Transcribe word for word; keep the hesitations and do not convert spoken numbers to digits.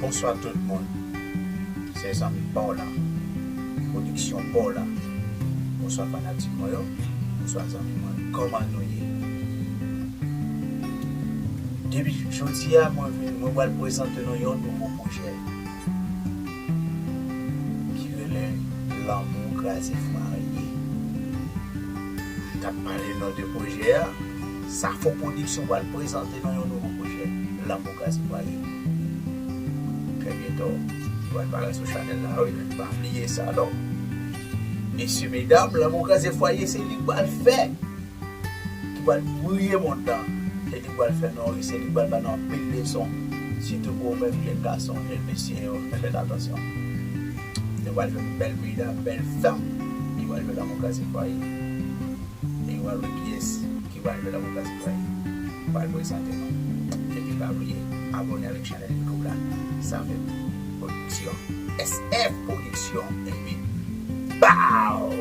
Bonswa tout moun. Se zanmi pa w la. Pwodiksyon pa w la. Bonswa fanatik mwen yo. Bonswa zanmi mwen. Kòman nou ye? Depi jodi a, mwen vin, mwen pral prezante nou yon nouvo pwojè ki rele Lanmou Kraze Fwaye. M t ap pale nou de pwojè a. Safo Pwodiksyon pral prezante nou yon nouvo pwojè, Lanmou Kraze Fwaye. Trè byento, li pral parèt sou chanèl la, wi, men pa bliye sa, non. Mesye, medam, Lanmou Kraze Fwaye, se li k pral fè, ki pral briye mond lan. Se li k pral fè nou ri, se li k pral ba nou anpil leson. Sitou pou ou menm jèn gason, jèn mesye yo, fè, fèt atansyon. Nou pral jwenn bèl medam, bèl fanm ki pral jwe Lanmou Kraze Fwaye. E nou pral wè kiyès ki pral jwe Lanmou Kraze Fwaye. M pral prezante nou. Epi pa bliye, abòne avèk chanèl YouTube la. Sa fè Pwodiksyon. S F Pwodiksyon. Epi, pow!